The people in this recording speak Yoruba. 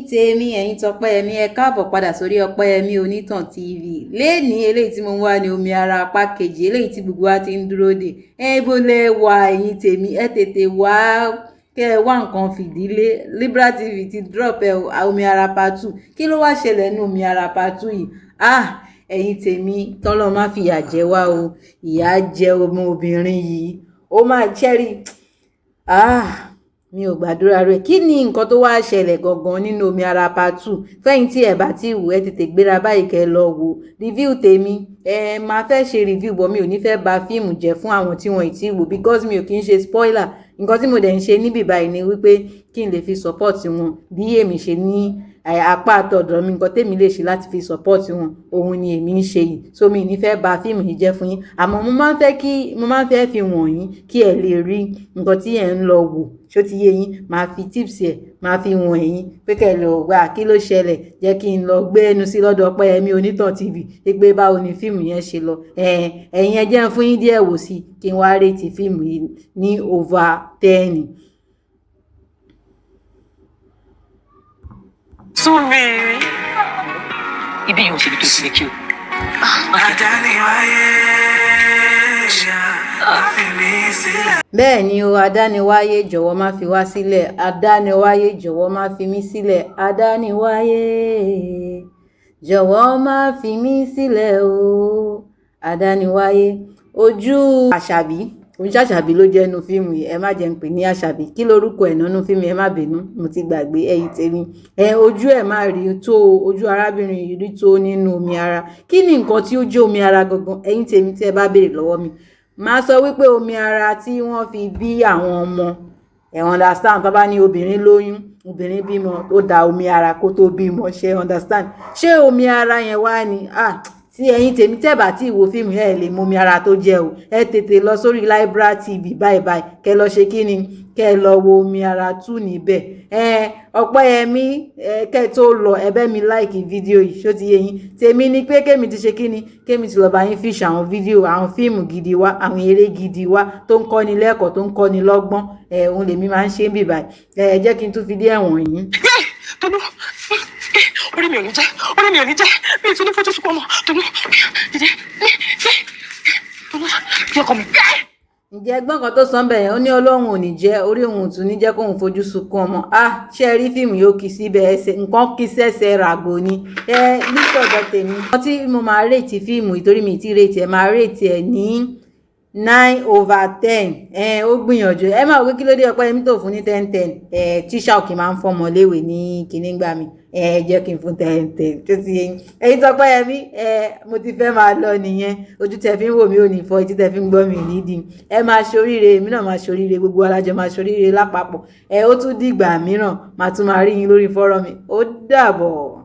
Tèmi, ẹ̀yin tọpẹ́yẹmí, ẹ káàbọ̀ padà sórí Ọpẹ́yẹmí Onítàn TV. Lénìí, eléyìí tí mo ń wá ní omi ara apá kejì, eléyìí tí gbogbo wa ti ń dúró dè. Ẹ bó lẹ wà, ẹ̀yin tèmi, ẹ tètè wá kẹ́ ẹ wá nǹkan fìdílé. Libra TV ti drop ẹ omi ara part 2. Kí ló wá ṣẹlẹ̀ ní omi ara part 2 yìí? Ah, ẹ̀yin tèmi, tọ́lọ́ má fìyà jẹ wá o. Ìyà jẹ ọmọbìnrin yìí, ó máa ṣẹ́rí. Ah, mi ò gbàdúrà rẹ̀. Kí ni nǹkan tó wá ṣẹlẹ̀ gangan nínú omi ara part 2? Fẹ́yìn tí ẹ bá ti wò, ẹ tètè gbéra báyìí kẹ́ lọ wò. Review tèmi, ẹ máa fẹ́ ṣe review bọ̀, mi ò ní fẹ́ bà fíìmù jẹ́ fún àwọn tí wọ́n ì tí wò, because mi ò kí ń ṣe spoiler. Nǹkan tí mo dẹ̀ ń ṣe níbí báyìí ni wípé kí n lè fi support wọn bí èmi ṣe ní apá àtọ̀dọ̀ mi. Nǹkan tèmi lè ṣe láti fi support wọn, òun ni èmi ń ṣe yìí. So mi ní fẹ́ bà fíìmù yìí jẹ́ fún yín, àmọ́ mo máa ń fẹ́ kí mo máa ń fẹ́ fi wọ̀nyí kí ẹ lè rí nǹkan tí ẹ̀ ń lọ wò. Ṣó ti yé yín? Máa fi tips ẹ̀, máa fi wọ̀n yín pé kẹ́ ẹ lọ wá kí ló ṣẹlẹ̀. Jẹ́ kí n lọ gbé ẹnu sí lọ́dọ̀ Ọpẹ́yẹmí Onítàn TV pé báwo ni fíìmù yẹn ṣe lọ. Ẹ̀yin, ẹ jẹ́ n fún yín díẹ̀ wò sí kí n wá rate fíìmù yìí ní over 10. Sú mi. Ibi yóò ṣe ibi tó ti lè kí o. Adániwáyé, má fi mí sílẹ̀. Bẹ́ẹ̀ ni o. Adániwáyé, jọ̀wọ́ má fi wá sílẹ̀. Adániwáyé, jọ̀wọ́ má fi mí sílẹ̀. Adániwáyé, jọ̀wọ́ má fi mí sílẹ̀ o. Adániwáyé. Ojú Àṣàbí oníṣàṣàbí ló jẹ́ nínú fíìmù yìí. Ẹ má jẹ́ ń pè ní Àṣàbí. Kí lorúkọ ẹ̀ nínú fíìmù? Ẹ má bínú, mo ti gbàgbé. Ẹ̀yin tèmi, ẹ ojú ẹ̀ má rí tó, ojú arábìnrin yìí rí tó nínú omi ara. Kí ni nǹkan tí ó jẹ́ omi ara gangan? Ẹ̀yin tèmi, tí ẹ bá béèrè lọ́wọ́ mi, màá sọ wípé omi ara tí wọ́n fi bí àwọn ọmọ, ẹ understand? Tó bá ní obìnrin lóyún, obìnrin bímọ, tó da omi ara kó tó bímọ, ṣe understand? Ṣé omi ara yẹn wá ni? Ah, tí ẹ̀yin tèmi tẹ́ bá tí wo fíìmù yẹn, lè mú omi ara tó jẹ́ o. Ẹ tètè lọ sórí Libra TV báyìí báyìí, kẹ́ lọ ṣe kí ni, kẹ́ lọ wo omi ara 2 níbẹ̀. Ẹ Ọpẹ́yẹmí, ẹ kẹ́ tó lọ, ẹ bẹ́ mi like fídíò yìí. Ṣó ti yé yín? Tèmi ni pé kémi ti ṣe kí ni, kémi ti lọ bá yín fish àwọn fídíò, àwọn fíìmù gidi wá, àwọn eré gidi wá tó ń kọ́ni lẹ́kọ̀ọ́, tó ń kọ́ni lọ́gbọ́n. Ẹ òun lèmi máa ń ṣe ń bì báyìí. Ẹ jẹ́ kí n tún fi dé ẹ̀wọ̀n yín. Tolú, orí mi ò ní jẹ́, orí mi ò ní jẹ́, mi ì tún ní fojú sunkún ọmọ. Tolú, dìde, Tolú, bí ọkọ mi. Ǹjẹ́ ẹgbọ́n kan tó sọ ń bẹ̀ yẹn? Ó ní Ọlọ́run ò ní jẹ́, orí òun ò tún ní jẹ́ kóun fojú sunkún ọmọ. Ah, ṣé ẹ rí fíìmù yóò kì í síbẹ̀, ẹsẹ̀ nǹkan kì í sẹ́sẹ̀ ràgò ni. Ẹ nítọ̀dọ̀ tèmi, wọ́n tí mo máa rate fíìmù, ìtorí mi ti rate ẹ̀, máa rate ẹ̀ ní 9 over 10. Ẹ ó gbìyànjú. Ẹ máa wí kí ló dé Ọpẹ́yẹmí tó fún ní 10 10. Ẹ tíṣà òkè máa ń fọmọ léèwé ní kíní gbà mí. Ẹ jẹ́ kí n fún 10 10 tó ti yẹn. Ẹ̀yin tọpẹ́yẹmí, ẹ mo ti fẹ́ máa lọ nìyẹn. Ojú tẹ fi ń wò mí ò ní fọ́, etí tẹ fi ń gbọ́ mi ò ní di. Ẹ máa ṣoríire, èmi náà máa ṣoríire, gbogbo alájọ máa ṣoríire lápapọ̀. Ẹ ó tún dìgbà mìíràn, máa tún máa rí yín lórí fọ́rọ̀ mi. Ó dàbọ̀.